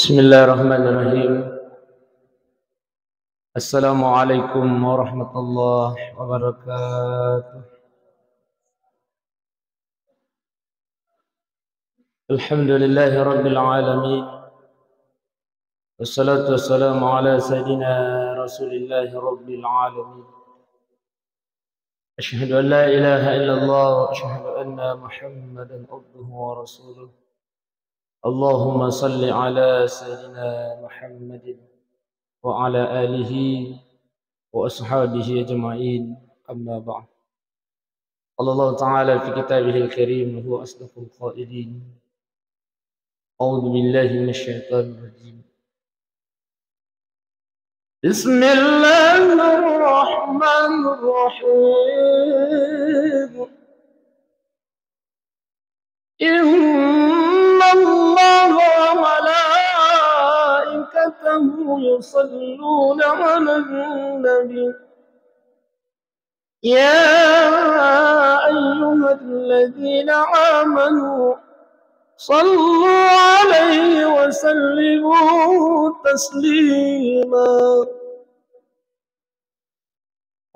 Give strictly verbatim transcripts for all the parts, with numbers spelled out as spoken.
بسم الله الرحمن الرحيم. السلام عليكم ورحمة الله وبركاته. الحمد لله رب العالمين. والصلاة والسلام على سيدنا رسول الله رب العالمين. أشهد أن لا إله إلا الله وأشهد أن محمدا عبده ورسوله. اللهم صل على سيدنا محمد وعلى آله وأصحابه أجمعين. أما بعد. قال الله تعالى في كتابه الكريم وهو أصدق القائلين. أعوذ بالله من الشيطان الرجيم. بسم الله الرحمن الرحيم. إن الله وملائكته يصلون على النبي. يا أيها الذين آمنوا صلوا عليه وسلموا تسليما.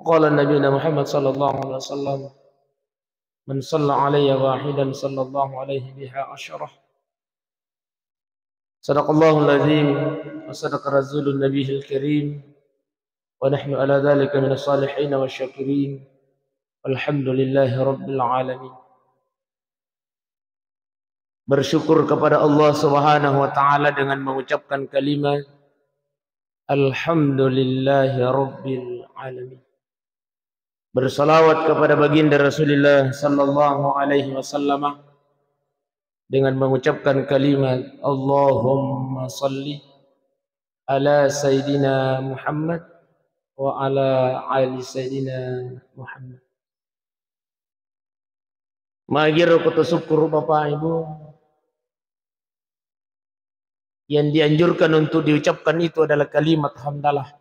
قال نبينا محمد صلى الله عليه وسلم: من صلى علي واحدا صلى الله عليه بها عشرة. صدق الله العظيم وصدق رسول النبي الكريم ونحن على ذلك من الصالحين والشاكرين والحمد لله رب العالمين. Bersyukur kepada Allah Subhanahu wa Ta'ala dengan mengucapkan kalimat Alhamdulillahi Rabbil Alamin. Bersalawat kepada baginda Rasulullah sallallahu alaihi wasallam dengan mengucapkan kalimat Allahumma salli ala Sayyidina Muhammad wa ala ali Sayyidina Muhammad. Magiro ko to sukkuru Bapak Ibu, yang dianjurkan untuk diucapkan itu adalah kalimat hamdalah.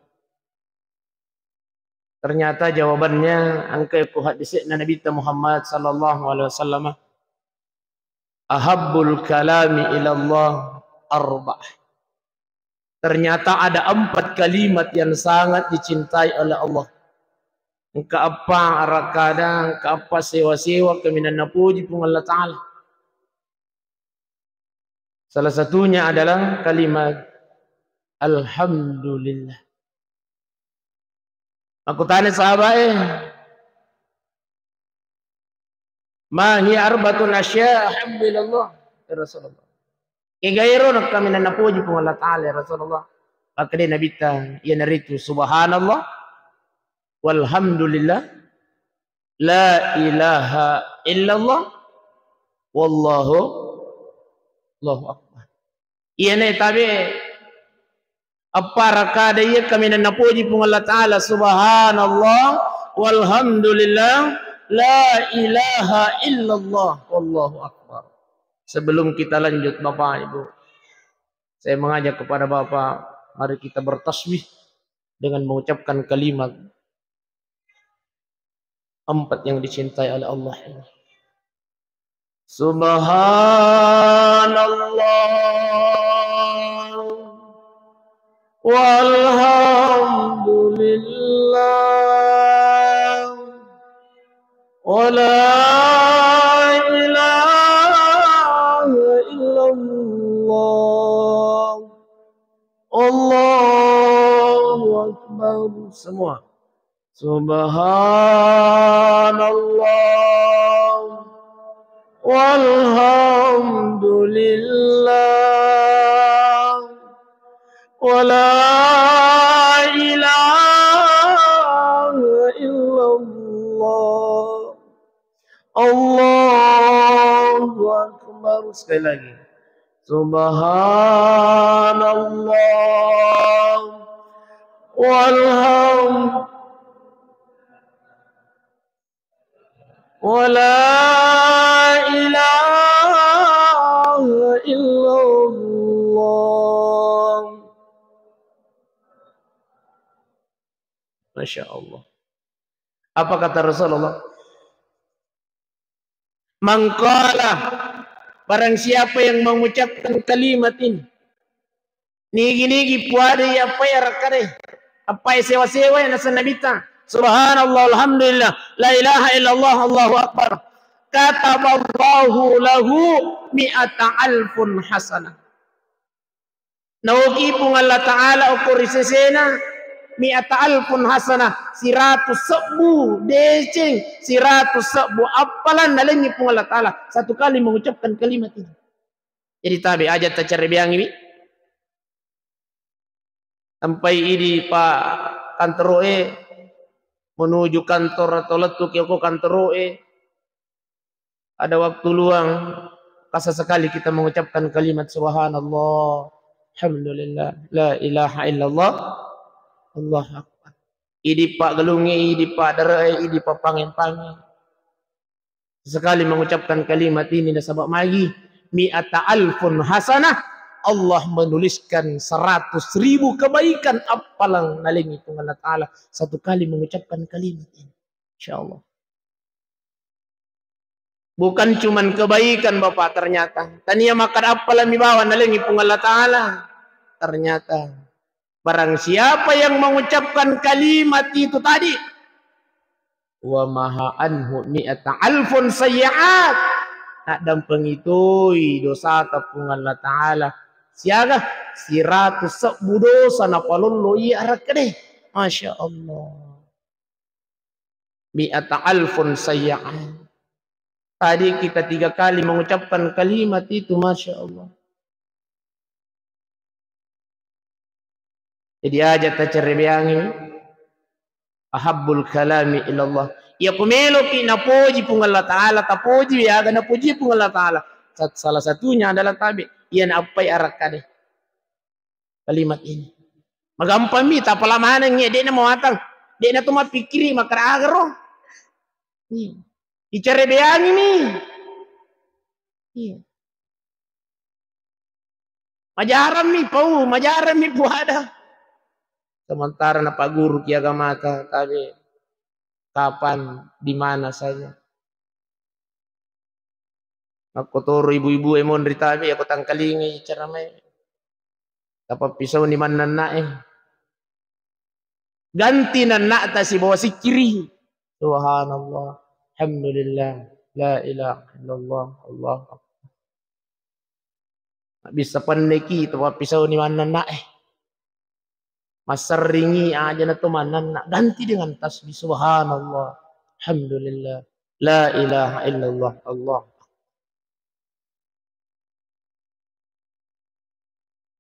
Ternyata jawabannya engka ko hadisna Nabi Muhammad sallallahu alaihi wasallam, ahabbul kalami ilallah arba. Ternyata ada empat kalimat yang sangat dicintai oleh Allah. Engka eppa arakada, engka eppa sewa-sewa kaminang napuji Puang Allah Ta'ala. Salah satunya adalah kalimat Alhamdulillah. Makkutana sahabat e, ma hiya arbatun asya ahabbu ilallah, ya Rasulullah. Kegairo na kaminang napuji Puang Allah Ta'ala, ya Rasulullah. Makkeda Nabitta, iyanaritu subhanallah, walhamdulillah, la ilaha illallah, wallahu, Allahu akbar. Iyana tabe eppa rakada iya kaminang napuji Puang Allah Ta'ala, subhanallah, walhamdulillah, la ilaha illallah, wallahu akbar. Sebelum kita lanjut, Bapak Ibu, saya mengajak kepada Bapak, mari kita bertasbih dengan mengucapkan kalimat empat yang dicintai oleh Allah ini. Subhanallah, walhamdulillah, wa la ilaha illallah, Allahu akbar. Semua. Subhanallah, walhamdulillah, wa la ilaha illallah, Allahu akbar. Sekali lagi. Subhanallah, walham-, wa la ilaha illallah. Masya Allah. Apa kata Rasulullah? Man qala, barang siapa yang mengucapkan kalimat ini, Nigi-nigi puadai appai arakkade, appai sewa-sewa, naseng Nabitta, "Subhanallah, alhamdulillah, la ilaha illallah, Allahu akbar. Kataballahu lahu mi'ata alfun hasanah." Naoki Puang Allah Ta'ala okko ri sesena mi'ata alfun hasanah, siratu sebbu deceng, siratu sebbu appalang nalengngi Puang Allah Ta'ala satu kali mengucapkan kalimat ini. Jadi tabe aja tacarebeangiwi. Sampai idi pa kantoroe, menuju kantor atau lettuki okko kantoroe, ada waktu luang, kasa sekali kita mengucapkan kalimat subhanallah, alhamdulillah, la ilaha illallah, Allahu akbar. Idi paggalungnge, idi padaree, idi papange-pange. Sekali mengucapkan kalimat ini, nasaba magi, mi'ata alfun hasanah, Allah menuliskan seratus ribu kebaikan appalang nalengngi Puang Allah Ta'ala satu kali mengucapkan kalimat ini. Insya Allah. Bukan cuman kebaikan, Bapak, ternyata. Tania makkada appalang mi bawang nalengngi Puang Allah Ta'ala. Ternyata, barang siapa yang mengucapkan kalimat itu tadi, wa maha anhu mi'ata alfun sayyi'at. Naddampengi toi dosata Puang Allah Ta'ala. Siaga? Siratu sebbu dosa napalollo iya arakkade. Masya Allah. Mi'ata alfun sayyi'at. Tadi kita tiga kali mengucapkan kalimat itu, Masya Allah. Jadi aja tacerebeangi, ahabbul kalami ilallah. Iya ku meloki napoji Puang Allah Ta'ala, tapoji aga napoji Puang Allah Ta'ala. Sa-, salah satunya adalah tabe, iya naappai arakkade. Kalimat ini. Magampang mi, tapala maneng, de'na mawatang. De'na tu mappikiri makkada aga ro. Iya. Icarebeangi mi. Iya. Majarang mi pau, majarang mi puada. Sementara napaguruki agamata, tabe kapan, di mana saja. Makkotoro ibu-ibu e monri tabe, yako tangkalingai ceramae. Tapappisauni mannannae. Ganti nanna'ta sibawa sikkiri. Subhanallah. Alhamdulillah. La ilaha illallah. Allahu akbar. Mabissa penneki tapappisauni mannannae. Masserringi aja na to mannanna, ganti dengan tasbih, subhanallah, alhamdulillah, la ilaha illallah, Allah.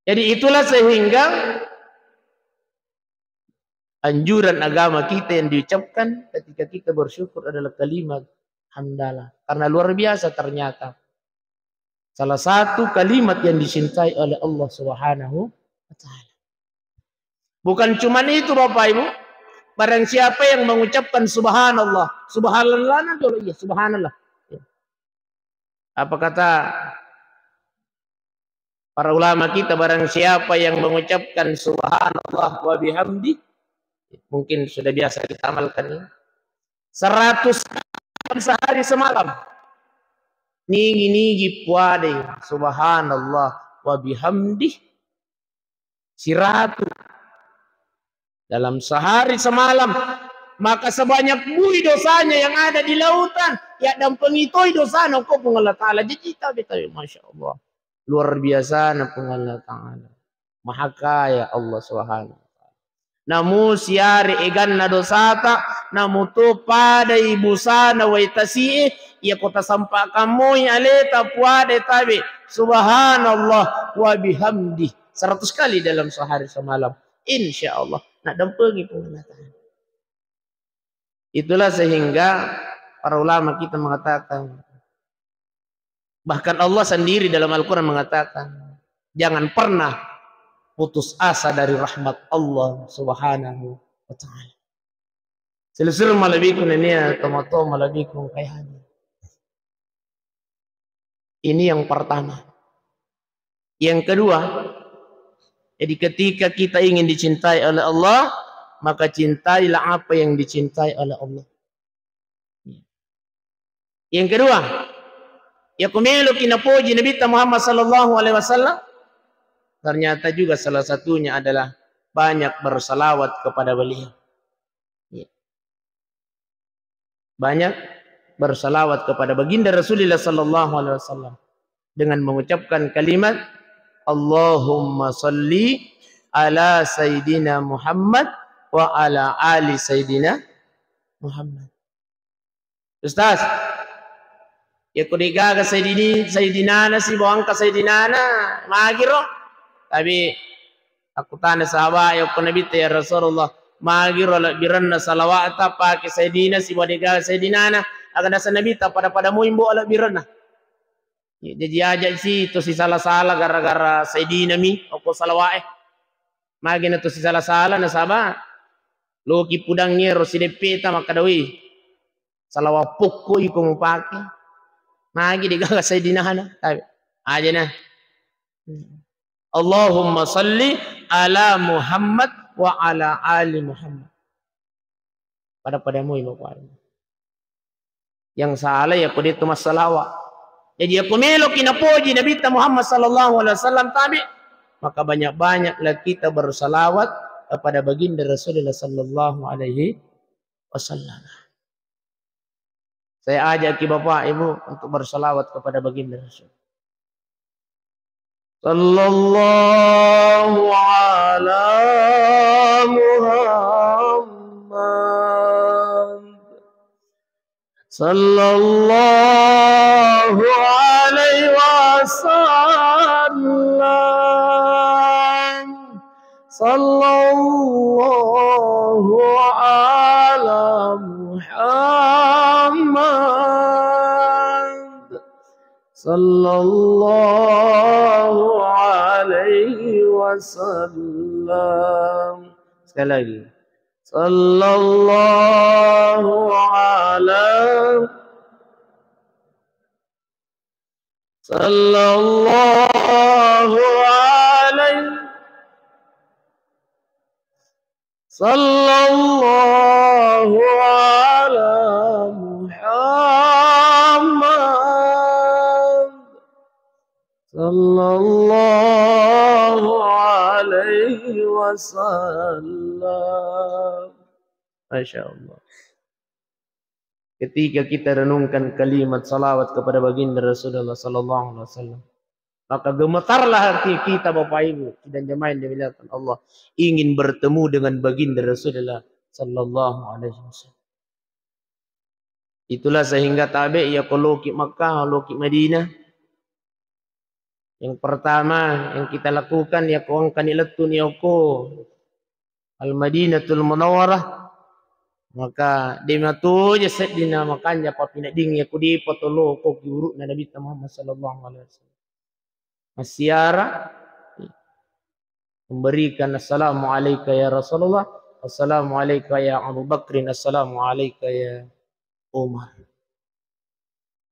Jadi itulah sehingga anjuran agama kita yang diucapkan ketika kita bersyukur adalah kalimat hamdalah. Karena luar biasa ternyata. Salah satu kalimat yang dicintai oleh Allah Subhanahu wa Ta'ala. Bukan cuma itu, Bapak Ibu. Barang siapa yang mengucapkan subhanallah, subhanallah, nah, dulu, iya, subhanallah. Apa kata para ulama kita, barang siapa yang mengucapkan subhanallah wa bihamdi, mungkin sudah biasa kita amalkan ini. Seratus kali sehari semalam. Nigi-nigi puadai, subhanallah wa bihamdi, siratu dalam sehari semalam, maka sebanyak bui dosanya yang ada di lautan, ya dampengitoi dosana ko Puang Allah Ta'ala. Jadi tabe-tabe, Masya Allah. Luar biasa na Puang Allah Ta'ala. Maha kaya Allah Subhanahu wa Ta'ala. Namu siare eganna dosata, namu to padai busana wai tasi'e, iya ko tasampakang moi aleta puadai tabe, subhanallah wa bihamdi, seratus kali dalam sehari semalam. Insya Allah, nak dampengi Puang Allah Ta'ala. Itulah sehingga para ulama kita mengatakan, bahkan Allah sendiri dalam Al-Quran mengatakan, jangan pernah putus asa dari rahmat Allah Subhanahu wa Ta'ala. Selusur malebbiku nennia tomatoa malebbiku kayani. Ini yang pertama. Yang kedua, jadi ketika kita ingin dicintai oleh Allah, maka cintailah apa yang dicintai oleh Allah. Yang kedua, ya ko meloki napoji Nabitta Muhammad sallallahu alaihi wasallam, Ternyata juga salah satunya adalah banyak bersalawat kepada beliau. Ya. Banyak bersalawat kepada baginda Rasulullah sallallahu alaihi wasallam dengan mengucapkan kalimat, "Allahumma salli ala Sayyidina Muhammad wa ala ali Sayyidina Muhammad." Ustaz, yakko de'gaga Sayyidini-, Sayyidinana sibawa engka Sayyidinana, magiro? Tapi akkutana sahabat, yakko Nabitta, "Ya Rasulullah, magiro alebbirenna salawa'ta pake Sayyidina sibawa de'gaga Sayyidinana?" Aga naseng Nabitta, "Pada-pada moi mbo alebbirenna." Ya, jaji aja si to sisala-sala gara-gara Sayyidina mi okko salawa'e. Magi na to sisala-sala nasaba loki pudangnge ro sideppeta makkada, "Wei, salawa pokko iko mupake." Magi de'gaga Sayyidinana, tapi aja na. Allahumma salli ala Muhammad wa ala ali Muhammad. Pada-pada moi, Bapak. Yang salah yakko de'tu massalawa. Jadi yakko meloki napoji Nabitta Muhammad sallallahu alaihi wasallam, tabe, maka banyak-banyaklah kita bersalawat kepada baginda Rasulullah sallallahu alaihi wasallam. Saya ajak ki Bapak Ibu untuk bersalawat kepada baginda Rasul. Sallallahu ala Muhammad. Sallallahu alaihi wasallam. Sallallahu ala Muhammad. Sallallahu alaihi wasallam. Sekali lagi. Sallallahu ala, sallallahu alaihi, sallallahu ala Muhammad. Sallallahu alaihi wasallam. Masya Allah. Ketika kita renungkan kalimat salawat kepada baginda Rasulullah sallallahu alaihi wasallam, maka gemetarlah hati kita, Bapak Ibu dan jemaah yang dimuliakan Allah, ingin bertemu dengan baginda Rasulullah sallallahu alaihi wasallam. Itulah sehingga tabe, yakko loki Makkah, loki Madinah, yang pertama yang kita lakukan, yakko engkani lettu ni okko Al-Madinatul Munawwarah, maka de matoja seddina makanja papinadding yakko depa to lo ko ki uru'na Nabitta Muhammad sallallahu alaihi wasallam. Massiara, memberikan, "Assalamu alaika ya Rasulullah, assalamu alaika ya Abu Bakrin, assalamu alaika ya Umar."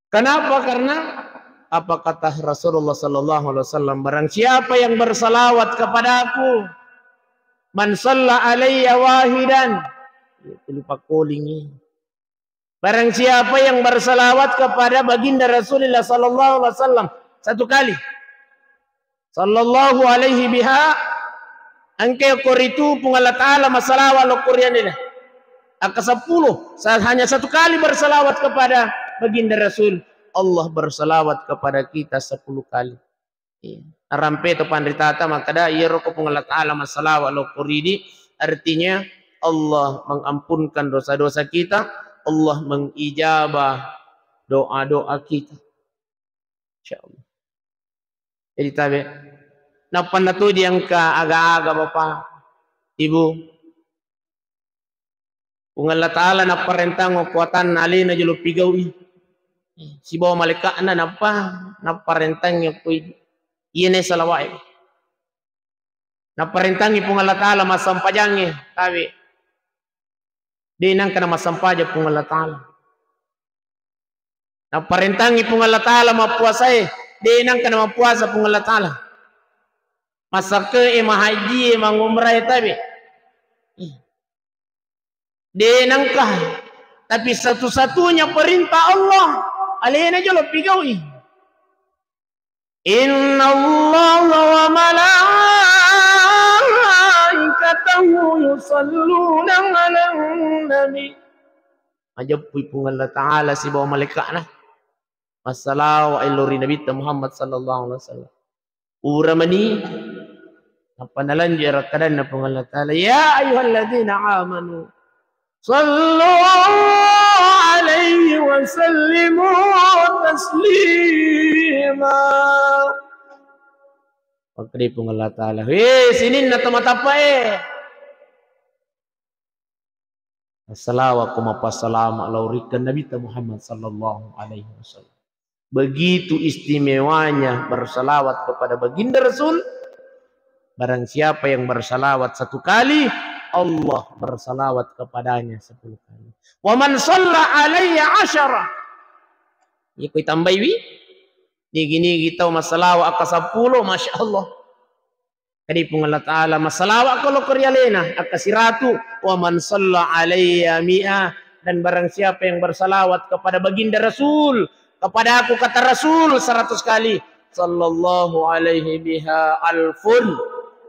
Kenapa? Karena apa kata Rasulullah sallallahu alaihi wasallam, "Barang siapa yang bersalawat kepadaku, man salla alayya wahidan," ya, itu lupa calling ini. Barang siapa yang bersalawat kepada baginda Rasulullah sallallahu alaihi wasallam satu kali, sallallahu alaihi biha, engka ko ritu Puang Allah Ta'ala massalawa lo ko rianena. Angka sepuluh, sa-, hanya satu kali bersalawat kepada baginda Rasul, Allah bersalawat kepada kita sepuluh kali. Iya. Arampe to panritata makkada, iyaro ko Puang Allah Ta'ala massalawa lo ko ridi, artinya Allah mengampunkan dosa-dosa kita, Allah mengijabah doa-doa kita. Insyaallah. Jadi tabe. Nappanna tu diangka aga-aga Bapak, Ibu. Puang Allah Ta'ala napparentang okko atanna alena jolo pigau'i. Sibawa malaika'na nappa, napparentang okko i-, iyene salawa'e. Napparentangi Puang Allah Ta'ala massampajangnge, tabe. De nangka namassampajang Puang Allah Ta'ala. Napparentangi Puang Allah Ta'ala mappuasae, de nangka namappuasa Puang Allah Ta'ala. Massakke'e, mahajjie, mangumrae, tabe. De nangka. Tapi satu-satunya perintah Allah, alena jolo pigau'i. Innallaha wa malaikatahu يصلون على النبي. Majeppui Puang Allah Ta'ala sibawa malaika'na massalawa lao ri Nabitta Muhammad sallallahu alaihi wasallam. Pura mani, nappa nalanjut ero akkadanna Puang Allah Ta'ala, "Ya ayyuhalladzina amanu, sallu alaihi wa sallimu taslima." Makkedai Puang Allah Ta'ala, "He, sininna to matappa e, assalawakko mapassalama lao ri Nabitta Muhammad sallallahu alaihi wasallam." Begitu istimewanya bersalawat kepada Baginda Rasul. Barang siapa yang bersalawat satu kali, Allah bersalawat kepadanya sepuluh kali. "Wa man shalla alayya asyara." Iko itambaiwi, nigi-nigi tau massalawa akka seppulo, Masya Allah. Kadi Puang Allah Ta'ala, massalawa ko lao ko ri alena, akka siratu, "Wa man shalla alayya mi'a," dan barang siapa yang bersalawat kepada Baginda Rasul, kepadaku, kata Rasul, seratus kali, "sallallahu alaihi biha alfun,"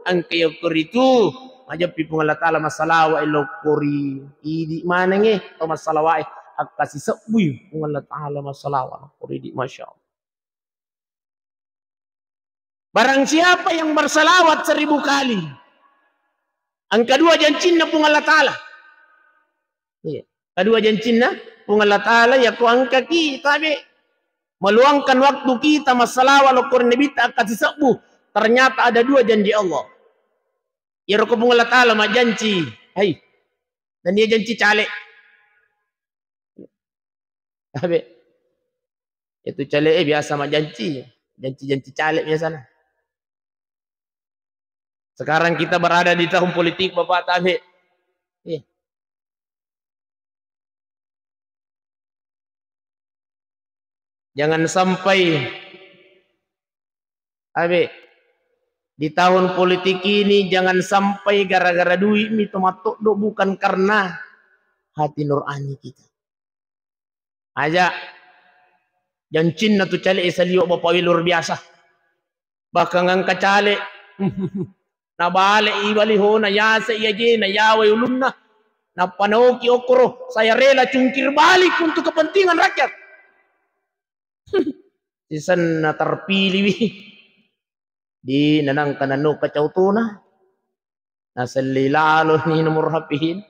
engka iya ko ritu majeppi Puang Allah Ta'ala massalawa lao ko ri idi manengnge, atau massalawa e, akka sisebbui Puang Allah Ta'ala massalawa lao ko ri idi, Masya Allah. Barang siapa yang bersalawat seribu kali, engka dua jancinna Puang Allah Ta'ala. Iya. Kedua jancinna Puang Allah Ta'ala, ya ko engkaki tabe meluangkan waktu kita massalawa lao ko ri Nabitta akka sisebbu, ternyata ada dua janji Allah. Iyaro ko Puang Allah Ta'ala majjanci, hai, dan ia janci caleg. Tabe. Itu caleg, eh, biasa majjanci. Janci-janci caleg biasana. Sekarang kita berada di tahun politik, Bapak, tabe. Eh. Jangan sampai, abe, di tahun politik ini jangan sampai gara-gara duit mi tomattoddo, bukan karena hati nurani kita. Aja, jancinna tu caleg e saliweng, Bapak, luar biasa. Bahkan engka caleg, nabale i balihona, yase i ajena, yawai ulunna, nappa naoki okkoro, "Saya rela cungkir balik untuk kepentingan rakyat." Sisenna terpiliwi. Di nanangka nanoka cautona. Naselli lalo ni nomor H P-na.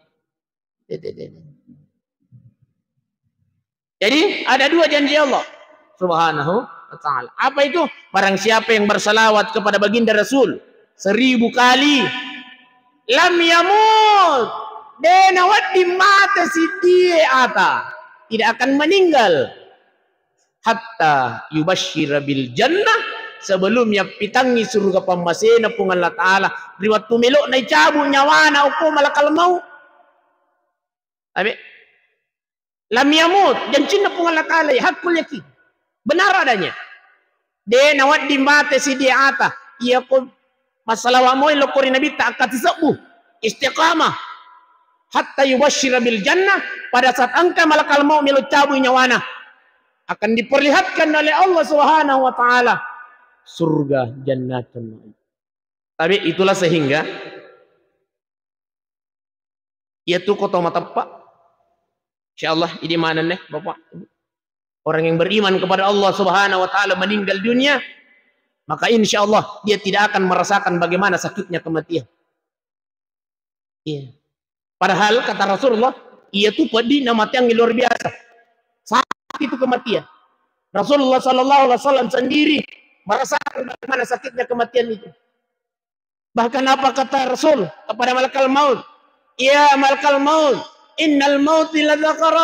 De, de, de, de. Jadi, ada dua janji Allah Subhanahu wa Ta'ala. Apa itu? Barang siapa yang bersalawat kepada Baginda Rasul seribu kali, lam yamut, de nawedding mate siddie ata, tidak akan meninggal. Hatta yubashshira bil jannah, sebelum yappitangngi surga pammasena Puang Allah Ta'ala, ri wettu melo'na icabu nyawana okko malakal maut. Abe, lam yamut, jancinna Puang Allah Ta'ala, haqqul yakin. Benar adanya. De nawedding mate siddie ata, iya ko massalawa moi lokko ri Nabitta akka sisebbu, istiqamah. Hatta yubashshira bil jannah, pada saat engka malakal maut melo cabui nyawana, akan diperlihatkan oleh Allah Subhanahu wa Ta'ala surga, jannatun na'im. Tapi itulah sehingga iya tu ko to mateppa. Insyaallah, idi manenna, Bapak. Orang yang beriman kepada Allah Subhanahu wa Ta'ala meninggal dunia, maka insyaallah dia tidak akan merasakan bagaimana sakitnya kematian. Iya. Padahal kata Rasulullah, iya tu peddi na mateang luar biasa. Sakit itu kematian. Rasulullah sallallahu alaihi wasallam sendiri merasakan bagaimana sakitnya kematian itu. Bahkan apa kata Rasul kepada malakal maut? "Ya malakal maut, innal mauti lasakarat."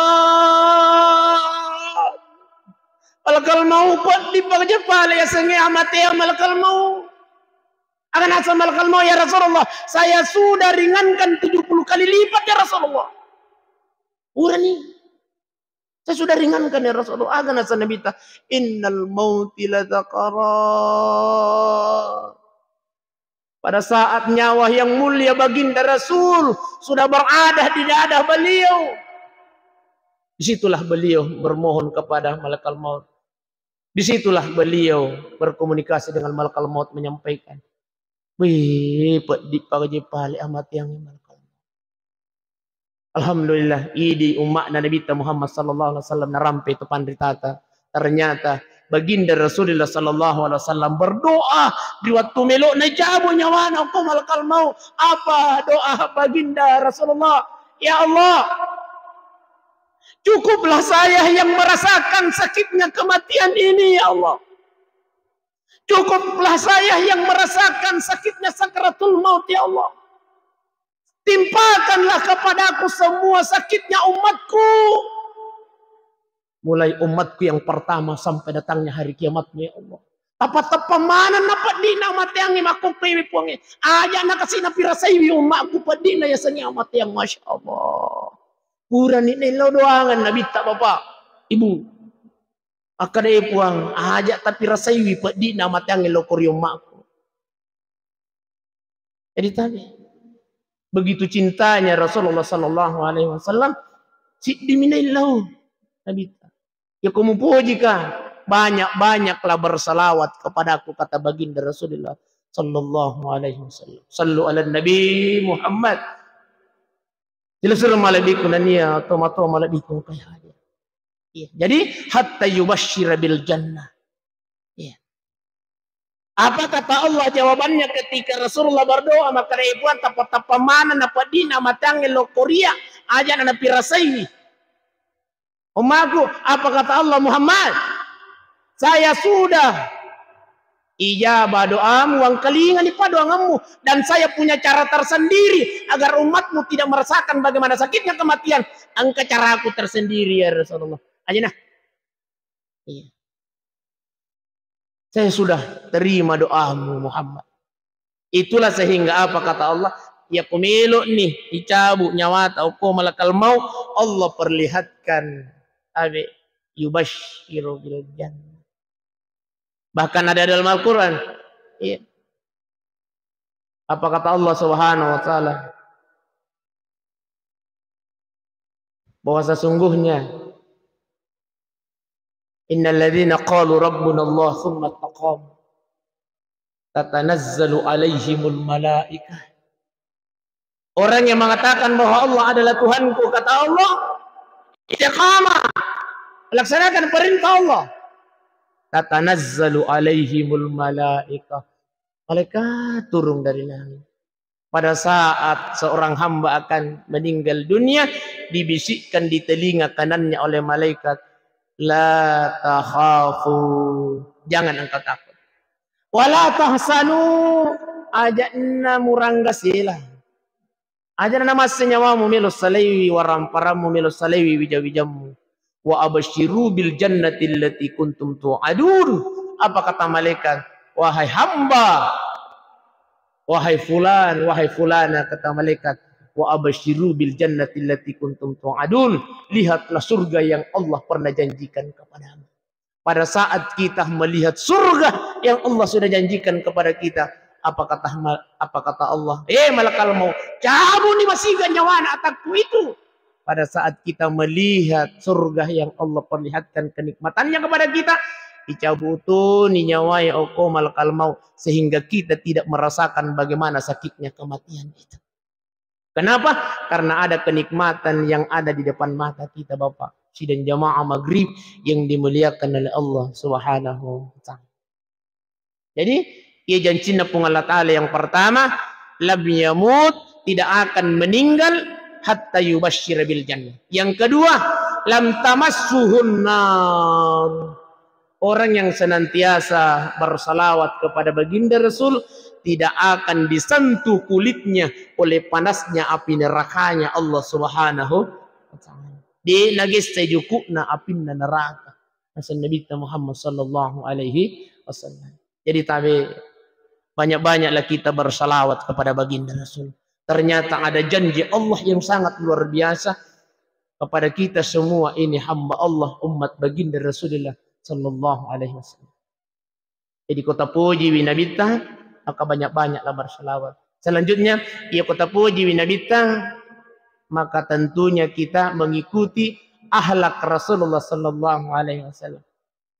Malakal maut, peddi paja pale yasengnge amateang malakal maut. Aga naseng malakal maut, "Ya Rasulullah, saya sudah ringankan tujuh puluh kali lipat, ya Rasulullah." Urani. "Saya sudah ringankan, ya Rasulullah." Aga naseng Nabitta, "Innal mauti lasakarat." Pada saat nyawa yang mulia Baginda Rasul sudah berada di dada beliau, disitulah beliau bermohon kepada malakal maut. Disitulah beliau berkomunikasi dengan malakal maut, menyampaikan, "Wih, peddi paja pale amateang malakal maut." Alhamdulillah, idi umma'na Nabitta Muhammad sallallahu alaihi wasallam narampe tu panritata. Ternyata Baginda Rasulullah sallallahu alaihi wasallam berdoa di waktu melo' nacabu nyawana ko malakal maut. Apa doa Baginda Rasulullah? Ya Allah, cukuplah saya yang merasakan sakitnya kematian ini, ya Allah. Cukuplah saya yang merasakan sakitnya sakaratul maut, ya Allah. Timpakanlah kepadaku semua sakitnya umatku. Mulai umatku yang pertama sampai datangnya hari kiamatmu, ya Allah. Tapa-tapa mana na peddina amateangnge makkokkoewe Puangnge. Aja' nakasi napirasaiwi umatku peddina yasengnge amateang, Masya Allah. Purani naellau doangan Nabitta, Bapak, Ibu. Akkeda, "Eh, Puang, aja' tapirasaiwi peddina amateangnge lokko ri umma'ku." Jadi tabe. Begitu cintanya Rasulullah sallallahu alaihi wasallam, siddimi naellau Nabitta. Ya, ko mupojika, banyak-banyaklah bersalawat kepadaku, kata Baginda Rasulullah sallallahu alaihi wasallam. Sallu ala Nabi Muhammad. Silessureng malebbiku nennia tomatoa malebbiku engkae haja. Iya. Jadi, hatta yubasysyira bil jannah. Iya. Apa kata Allah jawabannya ketika Rasulullah berdoa, makkeda, "Eh, Puang, tappa-tappa maneng na peddina amateangnge lokko ria, aja' na napirasaiwi." Umma'ku, apa kata Allah, Muhammad? Saya sudah ijabah doamu, wangkalingani paddoangemmu, dan saya punya cara tersendiri agar umatmu tidak merasakan bagaimana sakitnya kematian. Engka caraku tersendiri, ya Rasulullah. Aja' na. Iya. Saya sudah terima doamu, Muhammad. Itulah sehingga apa kata Allah, ya, ko melo'ni icabu' nyawata okko malakal maut, Allah perlihatkan, abe, yubasysyira bil jannah. Bahkan ada dalam Al-Quran. Iya. Apa kata Allah Subhanahu wa Ta'ala? Bahwa sesungguhnya, "Innal ladzina qalu rabbuna Allah tsumma istaqamu tatanazzalu alaihimul malaikah." Orang yang mengatakan bahwa Allah adalah Tuhanku, kata Allah, istiqamah, laksanakan perintah Allah. Tatanazzalu alaihimul malaikah. Malaikat turun dari langit. Pada saat seorang hamba akan meninggal dunia, dibisikkan di telinga kanannya oleh malaikat, "La takhafu, jangan engkau takut. Wala tahzanu, aja' na murangga sela. Aja' na namasse nyawamu, melo' salaiwi waramparammu, melo' salaiwi wija-wijammu. Wa absyiru bil jannati allati kuntum tu'adun." Apa kata malaikat? "Wahai hamba, wahai fulan, wahai fulana," kata malaikat, "wa absyiru bil jannati allati kuntum tu'adun." Lihatlah surga yang Allah pernah janjikan kepadamu. Pada saat kita melihat surga yang Allah sudah janjikan kepada kita, apa kata ma-, apa kata Allah? "Eh, malakal maut, cabu'ni masiga nyawana atakku itu." Pada saat kita melihat surga yang Allah perlihatkan kenikmatannya kepada kita, icabu'toni nyawae okko malakal maut, sehingga kita tidak merasakan bagaimana sakitnya kematian itu. Kenapa? Karena ada kenikmatan yang ada di depan mata kita, Bapak. Sidang jamaah maghrib yang dimuliakan oleh Allah Subhanahu wa Ta'ala. Jadi, iya jancinna Puang Allah Ta'ala yang pertama, lam yamut, tidak akan meninggal, hatta yubasyssyira bil jannah. Yang kedua, lam tamassuhun nar. Orang yang senantiasa bersalawat kepada Baginda Rasul tidak akan disentuh kulitnya oleh panasnya api nerakanya Allah Subhanahu wa Ta'ala. De' nagessai juku'na apinna neraka. Naseng Nabitta Muhammad sallallahu alaihi wasallam. Jadi tabe, banyak-banyaklah kita bersalawat kepada Baginda Rasul. Ternyata ada janji Allah yang sangat luar biasa kepada kita semua ini hamba Allah, umat Baginda Rasulullah sallallahu alaihi wasallam. Jadi ko tapojiwi Nabitta, maka banyak-banyaklah bersalawat. Selanjutnya, iya ko tapojiwi Nabitta, maka tentunya kita mengikuti akhlak Rasulullah sallallahu alaihi wasallam.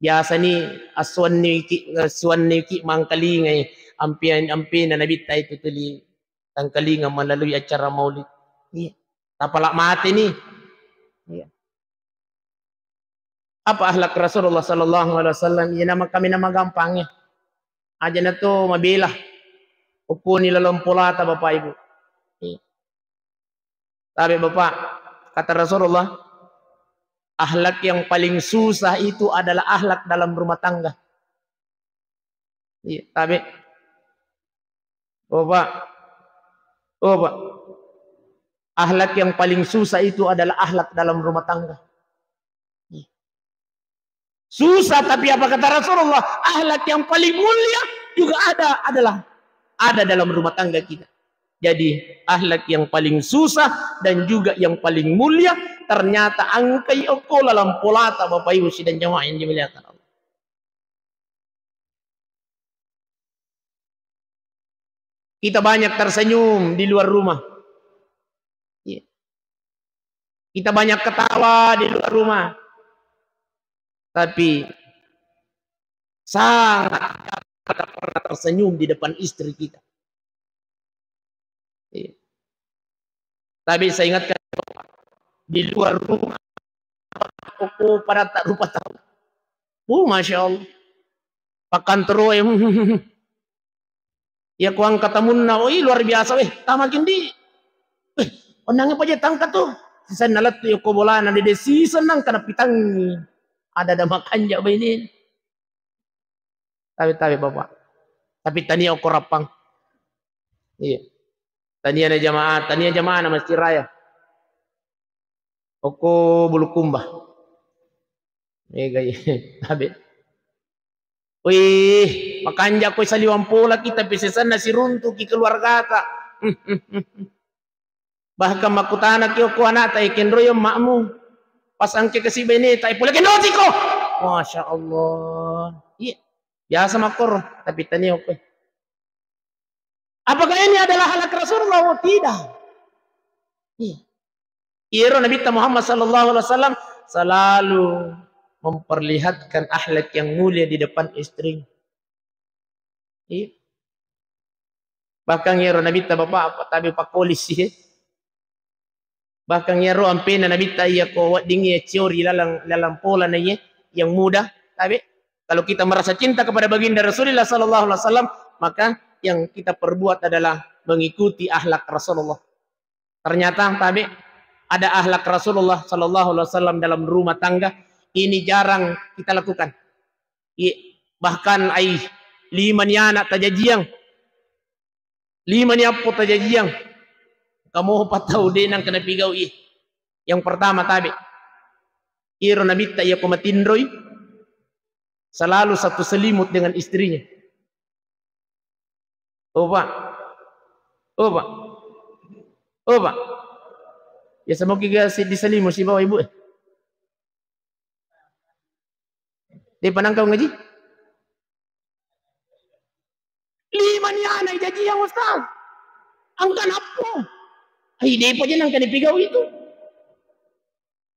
Biasani assuanniki, assuanniki mangkalingai ampian-, ampena Nabitta itu tuli tangkalinga melalui acara maulid. Iya. Tapala mate ni. Iya. Apa akhlak Rasulullah sallallahu alaihi wasallam? Iya, nama kami nama gampang ya. Aja na to mabela. Ukuni laleng polata, Bapak Ibu. Iya. Tabe, Bapak, kata Rasulullah, akhlak yang paling susah itu adalah akhlak dalam rumah tangga. Iya, tabe. Oh, Pak. Oh, Pak. Akhlak yang paling susah itu adalah akhlak dalam rumah tangga. Susah, tapi apa kata Rasulullah? Akhlak yang paling mulia juga ada, adalah ada dalam rumah tangga kita. Jadi, akhlak yang paling susah dan juga yang paling mulia ternyata engkai okko laleng polata, Bapak Ibu sidang jamaah yang dimuliakan Allah. Kita banyak tersenyum di luar rumah. Iya. Kita banyak ketawa di luar rumah. Tapi sangat jarang kita pernah tersenyum di depan istri kita. Iya. Tapi saya ingatkan, di luar rumah, oh, pada tak rupa tahu. Oh, Masya Allah. Pakan terus, ya. Ya, ku angkat tamunna, oh, ih, luar biasa, weh, tamakin di. Weh, onnang apa je tangka tu? Sisan nalettu yoko bolana, dede sisan nang kana pitangi. Ada-ada makanja baine. Tabe-tabe, Bapak. Tapi tania okko Rappang. Iya. Tania na jamaah, tania jamaah na Masjid Raya. Okko Bulukumba. Mega, iya. Tabe. Wih, makanja koi saliwang pola kita, pesesanna siruntuki keluargata. Bahkan makkutanaki okko anakta, "Eh, kenroi ommakmu? Pas engke kasi beneta, eh, pole kenrotiko." Masya Allah. Iya, biasa makkoro, tapi tania okko. Apakah ini adalah akhlak Rasulullah? Oh, tidak. Iya. Iyaro Nabitta Muhammad sallallahu alaihi wasallam selalu memperlihatkan akhlak yang mulia di depan istri. Iya. Bahkan iyaro Nabitta Bapak apa tabe pakkolis sih. Bahkan iyaro ampena Nabitta iya ko wedding iya ciori lalang, lalang pola na iye yang muda, tabe. Kalau kita merasa cinta kepada baginda Rasulullah sallallahu alaihi wasallam, maka yang kita perbuat adalah mengikuti akhlak Rasulullah. Ternyata, tabe, ada akhlak Rasulullah sallallahu alaihi wasallam dalam rumah tangga ini jarang kita lakukan. Iya, bahkan ai lima ni anak tajajiang. Lima ni appo tajajiang. Kamu patau de nangka napigau i. Yang pertama, tabe. Iro Nabitta iya ko matinroi selalu satu selimut dengan istrinya. Oh, Pak. Oh, Pak. Oh, Pak. Ya, semoga ga si-, di selimut sibawa ibu, eh. Depa nangka ngaji? Lima ni anak jaji yang Ustaz. Angka nappo. Ai, depa je nangka dipigau itu.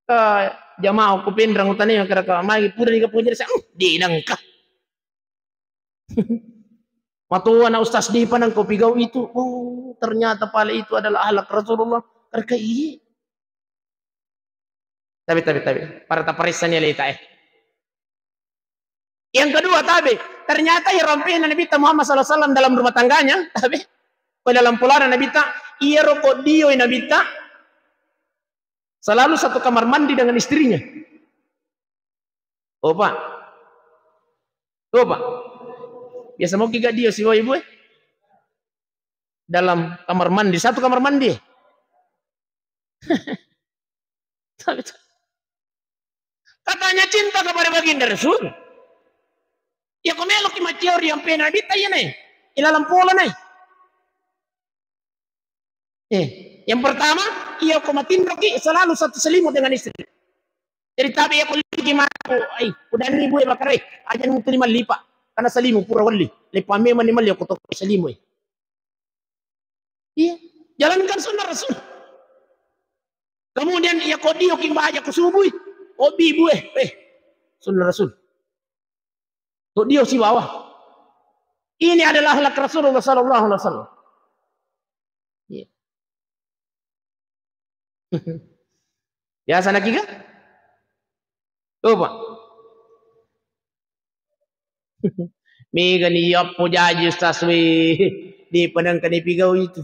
Eh, jamaah ku pinrang utane yang kira-kira mai pura ni kapunjir sa, uh, de nangka. Matoa na Ustaz, depa nangka pigau itu. Oh, ternyata pale itu adalah akhlak Rasulullah. Karena iya. Tabe, tabe, tabe. Para taparessani aleta, eh. Yang kedua, tabe. Ternyata iya rampena Nabitta Muhammad sallallahu alaihi wasallam dalam rumah tangganya, tabe. Ko dalam polana Nabitta, iya roko dioi Nabitta selalu satu kamar mandi dengan istrinya. Oh, Pak. Oh, Pak. Biasa mau kiga dio siwa ibu, eh? Dalam kamar mandi, satu kamar mandi. Katanya cinta kepada baginda Rasul. Ya, ko meloki maciori yang pena Nabitta iya nai. Ilalang pola nai. Eh, yang pertama, iya ko matinroki selalu satu selimut dengan istri. Jadi tabe iya ko ligi mako, ai, udanni bue bakare, aja nutuli mallipa. Karena selimut pura welli. Lepa memang ni malli ko toko selimut, eh. Iya, jalankan sunnah Rasul. Kemudian iya ko dio kimbaja ko subui, obi bue, eh, sunnah Rasul. To dio sibawa. Ini adalah akhlak Rasulullah sallallahu alaihi wasallam. Iya. Biasa nakiga? Coba. Mega ni yappo jaji Ustaz we. Di penengka ni pigau itu.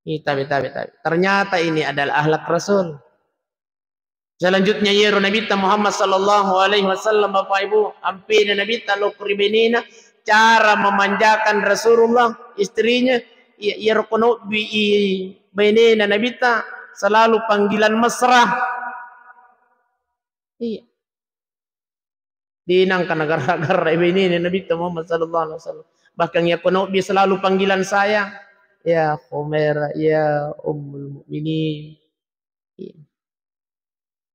Ini tabe, tabe, tabe. Ternyata ini adalah akhlak Rasul. Selanjutnya, iyaro Nabitta Muhammad sallallahu alaihi wasallam, Bapak Ibu, ampena Nabitta lokko ri bainena, cara memanjakan Rasulullah, istrinya, iya, iyaro ko nobbi i bainena Nabitta, selalu panggilan mesra. Iya. De nengka nagarra-garra i bainena Nabitta Muhammad sallallahu alaihi wasallam. Bahkan iya ko nobbi selalu panggilan sayang. Ya Humaira, ya Ummul Mukminin. Iya.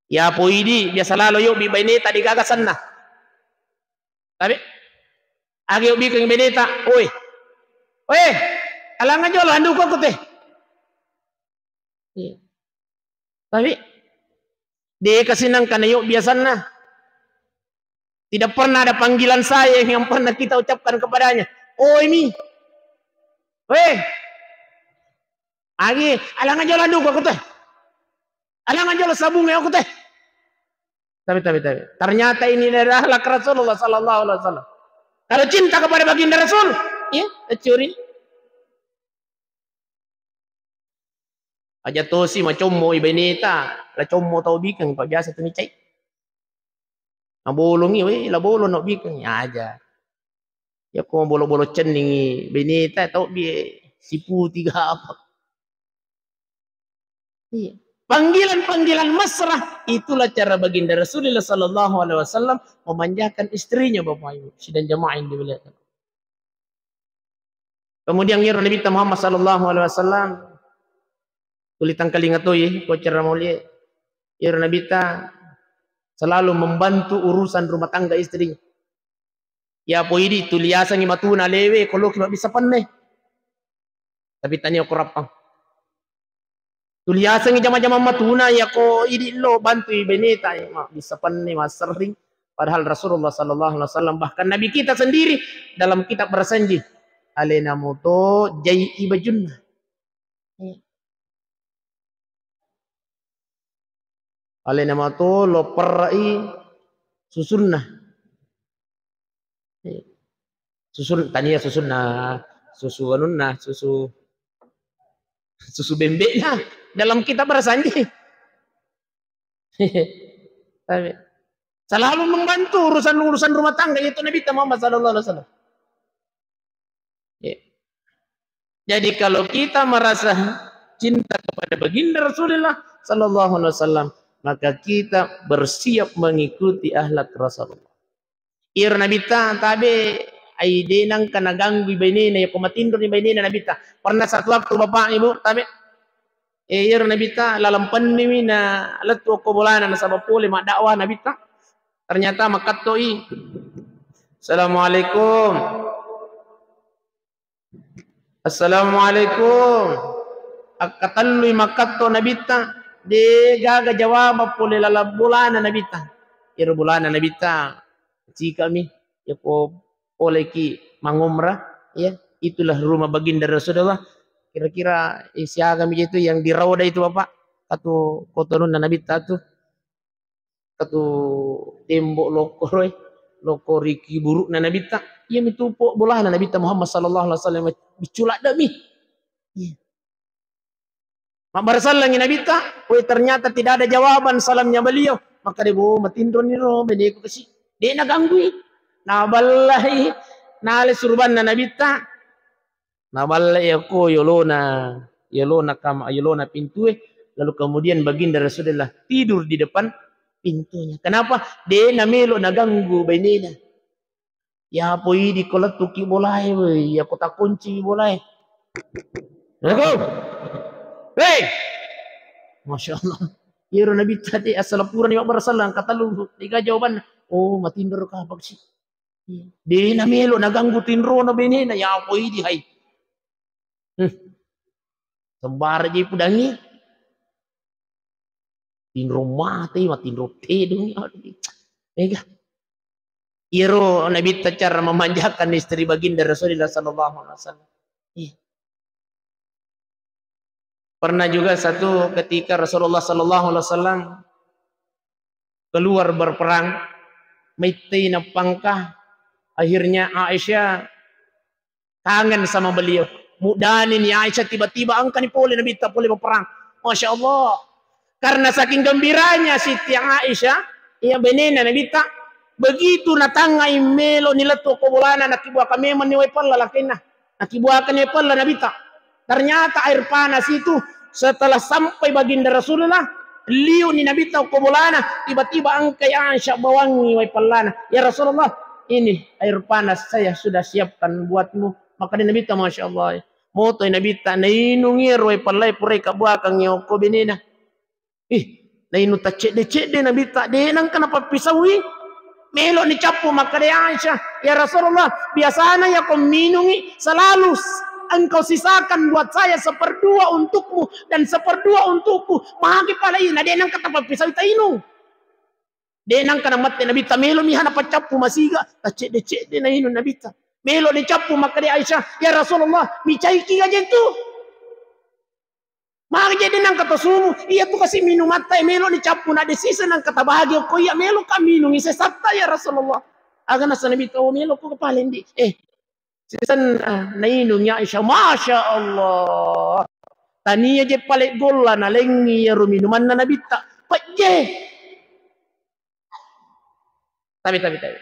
Ya poidi biasa lalo yobbi baineta degaga senna. Tapi age yobbi keng baineta, oi. Oi, alangnga jolo anduko aku teh. Iya. Tapi de kasi nengka nayo biasanna. Tidak pernah ada panggilan sayang yang pernah kita ucapkan kepadanya. Oi mi. Weh. Agi, alangnga jolo anduko aku teh. Alangnga jolo sabungnge aku teh. Tapi, tapi, tapi. Ternyata ini adalah akhlak Rasulullah sallallahu alaihi wasallam. Kalau cinta kepada baginda Rasul, ya, curi. Aja tosi macommo i baineta, la commo tau bikeng, pa biasa tu nicai. Nabolongi, we, la bolong no bikeng, aja. Ya ko bolo-bolo cenningi baineta, tau bi siputi ga apa. Iya. Panggilan-panggilan mesra, itulah cara baginda Rasulullah sallallahu alaihi wasallam memanjakan istrinya, Bapak Ibu, sidang jamaah yang dimuliakan. Kemudian iyaro Nabitta Muhammad sallallahu alaihi wasallam, tuli tangkalinga toi, ko cara maulie, iyaro Nabitta selalu membantu urusan rumah tangga istrinya. Ya poidi tuli yasengi matuna lewe, ko loki mabbissa penne. Tapi tania ko rappang. Tuli yasengi jama-jama matuna, ya ko idi lo bantui baineta, ya, mabbissa penne, masserring. Padahal Rasulullah sallallahu alaihi wasallam, bahkan Nabi kita sendiri dalam kitab bersanji, alena moto jai i bajunna. Alena mato lo perrai susunna. Susun, tania susunna, susu anunna, susu, susu bembekna. Dalam kitab bersanji. Tapi selalu membantu urusan-urusan rumah tangga itu Nabitta Muhammad sallallahu alaihi wasallam. Ya. Jadi kalau kita merasa cinta kepada baginda Rasulullah sallallahu alaihi wasallam, maka kita bersiap mengikuti akhlak Rasulullah. Iyaro Nabitta tabe, ai de nengka naganggui bainena, ya ko matinroni bainena Nabitta. Pernah satu waktu Bapak Ibu tabe, eh, iyaro Nabitta laleng penniwi na lettu okko bolana nasaba pole maddakwah Nabitta. Ternyata makkattoi. Assalamualaikum. Assalamualaikum. Akkatellui makkatto Nabitta, de gaga jawabang pole laleng bolana Nabitta. Iyaro bolana Nabitta, cikami, yako poleki mangumrah, ya, itulah rumah baginda Rasulullah. Kira-kira, eh, siagami itu yang di Raudah itu, Bapak? Atau kotonunna Nabitta tu? Katu tembok lokko roe, lokko ri kiburu'na Nabitta. Iya mitu po bolana Nabitta Muhammad sallallahu alaihi wasallam, biccu ladde'mi. Iya. Mabbarasallangi Nabitta, woi, ternyata tidak ada jawaban salamnya beliau. Maka de bo matinroni ro beneku kasi. De naganggui. Naballai, nale surubanna Nabitta. Naballai yako yolona, yolona kama, yolona pintue, lalu kemudian baginda Rasulullah tidur di depan pintunya. Kenapa? De namelo naganggu bainena. Ya poidi ko lettuki bolae, woi, ya ko takunci bolae. Assalamualaikum. Hei! Masya Allah. Iyaro Nabitta de assaleng purani mabbarasallang, katellu, dega jawabanna. Oh, matinro kapang si. De namelo naganggu tinrona bainena, ya poidi hai. Hmm. Sembarang je pudangi. Tinro mate, matinro tedung. Aduh. Ega. Iyaro Nabitta cara memanjakan istri baginda Rasulullah sallallahu alaihi wasallam. Iya. Pernah juga satu ketika Rasulullah sallallahu alaihi wasallam keluar berperang, maittei nappangka, akhirnya Aisyah kangen sama beliau. Muddani ni Aisyah, tiba-tiba engkani pole Nabitta pole berperang. Masya Allah. Karena saking gembiranya Siti Aisyah, iya benena Nabitta, begitu natangngai melo ni lettu ko bolana, nakibuaka memang ni wai pella lakenna. Nakibuaka ni wai pella Nabitta. Ternyata air panas itu setelah sampai baginda Rasulullah, liu ni Nabitta ko bolana, tiba-tiba engkai Aisyah bawangi wai pellana. Ya Rasulullah, ini air panas saya sudah siapkan buatmu. Maka dia Nabitta, Masya Allah. Motoi Nabitta, nainungi ero wai pellai purai kabuakangi okko benena. Ih, nainung taccedde-cedde Nabitta, de nengka napappisaui. Melo ni cappu makkeda Aisyah, "Ya Rasulullah, biasanya ya kau minungi selalu s-, engkau sisakan buat saya seperdua untukmu dan seperdua untukku." Magi pale iya, na de nengka tapappisaui tainung. De nengka namette Nabitta, melo miha napaccappu masiga, taccedde-cedde nainung Nabitta. Melo ni cappu makkeda Aisyah, "Ya Rasulullah, micaiki gajentu?" Magi jadi nengka tasumu, iya tu kasi minumatta e melo ni cappu na de sisa nengka tabagi okko iya, melo ka minungi sesatta ya Rasulullah. Aga nasa Nabitta, oh melo ko kepale ndi. Eh, sisenna nainung ya Aisyah, Masya Allah. Tania je pale golla nalengi iyaro minumanna Nabitta. Pejje. Tabe, tabe, tabe.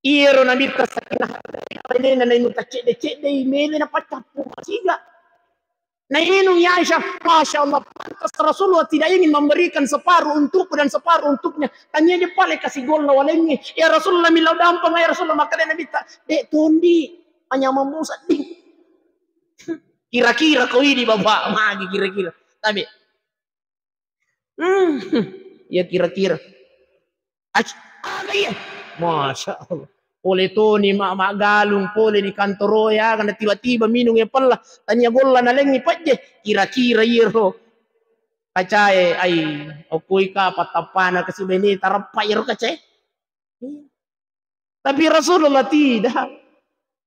Iyaro Nabitta sakinah benena nainung taccedde-cedde i melo napaccappu masiga. Nainung ya Aisyah, Masya Allah, pantas Rasulullah tidak ingin memberikan separuh untukku dan separuh untuknya. Tania je pale kasi golla walengi. Ya Rasulullah, milau dampeng, ya Rasulullah, makkeda Nabitta, de tondi, anyameng musa di. Kira-kira ko idi bapak, magi kira-kira. Tabe. Hmm, ya kira-kira. Ac-, aga iya? Masya Allah. Pole toni ma-, maggalung pole di kantoro ya, karena tiba-tiba minung ya pella. Tania golla nalengi pejje. Kira-kira iyaro kacae, ai, okoi ka pattappana kasi bene tarappa iyaro kacae. Iya. Tapi Rasulullah tidak.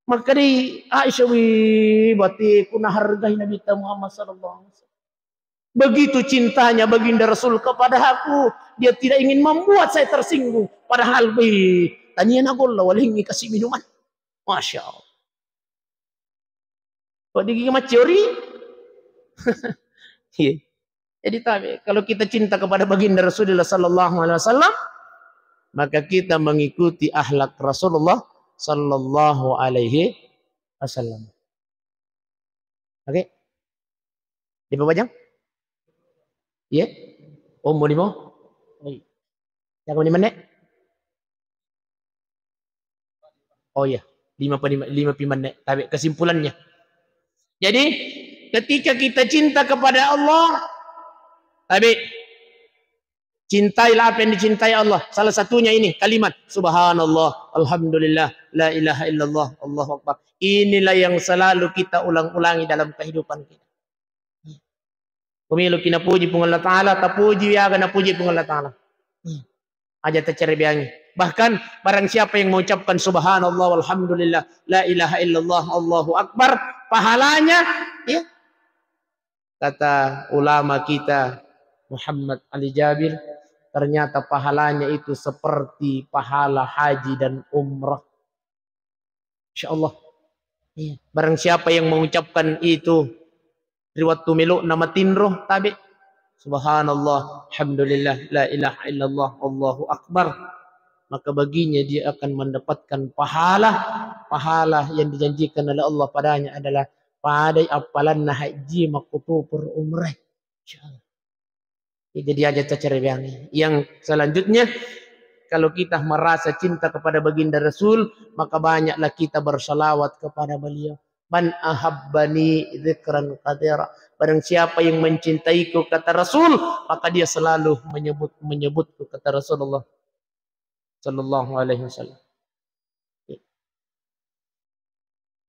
Makkedai Aisyah, "Wih, bateku nahargai Nabitta Muhammad sallallahu alaihi wasallam. Begitu cintanya baginda Rasul kepada aku, dia tidak ingin membuat saya tersinggung. Padahal, wih, tania nagolla walengi kasi minuman." Masya Allah. Kok digi macciori? Iya. Jadi tabe, kalau kita cinta kepada baginda Rasulullah sallallahu alaihi wasallam, maka kita mengikuti akhlak Rasulullah sallallahu alaihi wasallam. Oke? Dipabajang? Iya? Ombo limo? Oi. Jaga mani menne? Oh iya, lima pi, lima, lima pi menne. Tabe, kesimpulannya. Jadi, ketika kita cinta kepada Allah, tabe, cintailah apa yang dicintai Allah. Salah satunya ini kalimat, "Subhanallah, alhamdulillah, la ilaha illallah, Allahu Akbar." Inilah yang selalu kita ulang-ulangi dalam kehidupan kita. Pemiluki napuji Puang Allah Ta'ala, tapuji aga napuji Puang Allah Ta'ala. Aja tacerebeangi. Bahkan barang siapa yang mengucapkan subhanallah walhamdulillah, la ilaha illallah, Allahu Akbar, pahalanya, ya, kata ulama kita Muhammad Ali Jabir, ternyata pahalanya itu seperti pahala haji dan umrah. Insya Allah. Iya. Barang siapa yang mengucapkan itu ri wettu melo'na matinro, tabe, subhanallah, alhamdulillah, la ilaha illallah, Allahu Akbar, maka baginya dia akan mendapatkan pahala, pahala yang dijanjikan oleh Allah padanya adalah padai appalanna haji makkutoparo umrah. Insya Allah. Ya, jadi aja tacerebeangi. Yang selanjutnya, kalau kita merasa cinta kepada baginda Rasul, maka banyaklah kita bersalawat kepada beliau. "Man ahabbani dzikran katsira." Barang siapa yang mencintaiku, kata Rasul, maka dia selalu menyebut, menyebutku, kata Rasulullah sallallahu alaihi wasallam.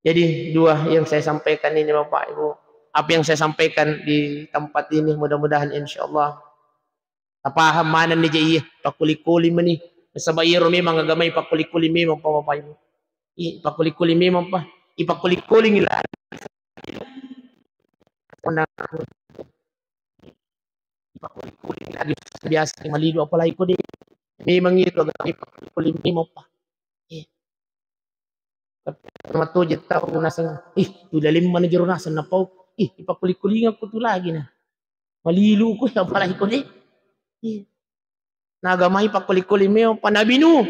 Jadi, dua yang saya sampaikan ini, Bapak Ibu, apa yang saya sampaikan di tempat ini, mudah-mudahan, insya Allah, tapaham manenni je iya pakkuli-kuli meni. Nasaba iyaro memang agamai pakkuli-kuli memang pa, Bapak Ibu. I pakkuli-kuli memang pa. I pakkuli-kuli ngila. Ipakkuling-kuling lagi, biasa malilu, apalagi ko de'. Memang itu agama ipakkuling-kuling memang, Pak. Iya. Tapi matoje tau naseng, ih, tu dalemma na jero naseng napau. Ih, ipakkuling-kuling aku tu lagi na. Malilu ko, apalagi ko de'. Iya. Na agamai pakkuling-kuling memang, Pak. Nabi Nuh,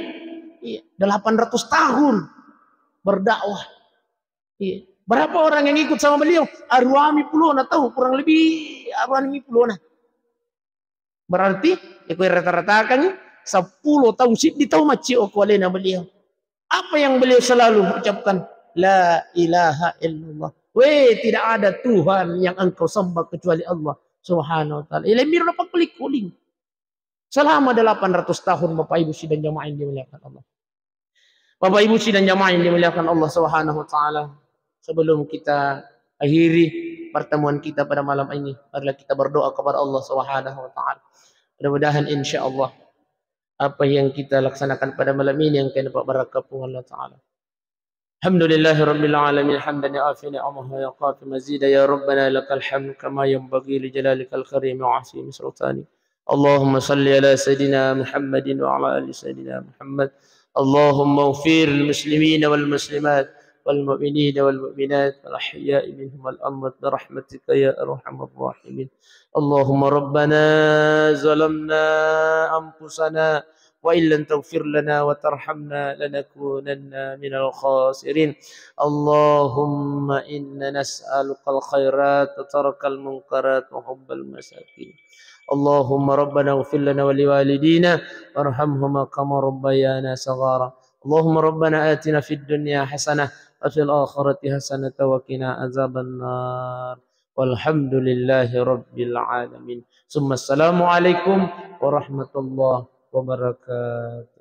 iya, delapan ratus tahun berdakwah. Iya. Berapa orang yang ikut sama beliau? Aruami pulona tau, kurang lebih aruami pulona. Berarti, ya, kau rata-ratakan sepuluh tahun, siddi tau macci oko alena beliau. Apa yang beliau selalu ucapkan? La ilaha illallah. Weh, tidak ada Tuhan yang engkau sembah kecuali Allah Subhanahu wa Ta'ala. Ilai miro na pakkuling-kuling. Selama delapan ratus tahun, Bapak Ibu sidang jamaah yang dimuliakan Allah. Bapak Ibu sidang jamaah yang dimuliakan Allah Subhanahu wa Ta'ala, sebelum kita akhiri pertemuan kita pada malam ini, marilah kita berdoa kepada Allah Subhanahu wa Ta'ala. Mudah-mudahan, insya Allah, apa yang kita laksanakan pada malam ini yang kena barakah pun Allah Ta'ala. الحمد لله رب العالمين، حمدا يوافي نعمه ويكافئ مزيده. يا ربنا لك الحمد كما ينبغي لجلالك الكريم وعظيم سلطانك. اللهم صل على سيدنا محمد وعلى آل سيدنا محمد. اللهم اغفر للمسلمين والمسلمات والمؤمنين والمؤمنات الأحياء منهم والأموات برحمتك يا أرحم الراحمين. اللهم ربنا ظلمنا أنفسنا وإن لم تغفر لنا وترحمنا لنكونن من الخاسرين. اللهم إنا نسألك الخيرات وترك المنكرات وحب المساكين. اللهم ربنا اغفر لنا ولوالدينا وارحمهما كما ربيانا صغارا. اللهم ربنا آتنا في الدنيا حسنة وفي الآخرة حسنة وقنا عذاب النار. والحمد لله رب العالمين. ثم السلام عليكم ورحمة الله وبركاته.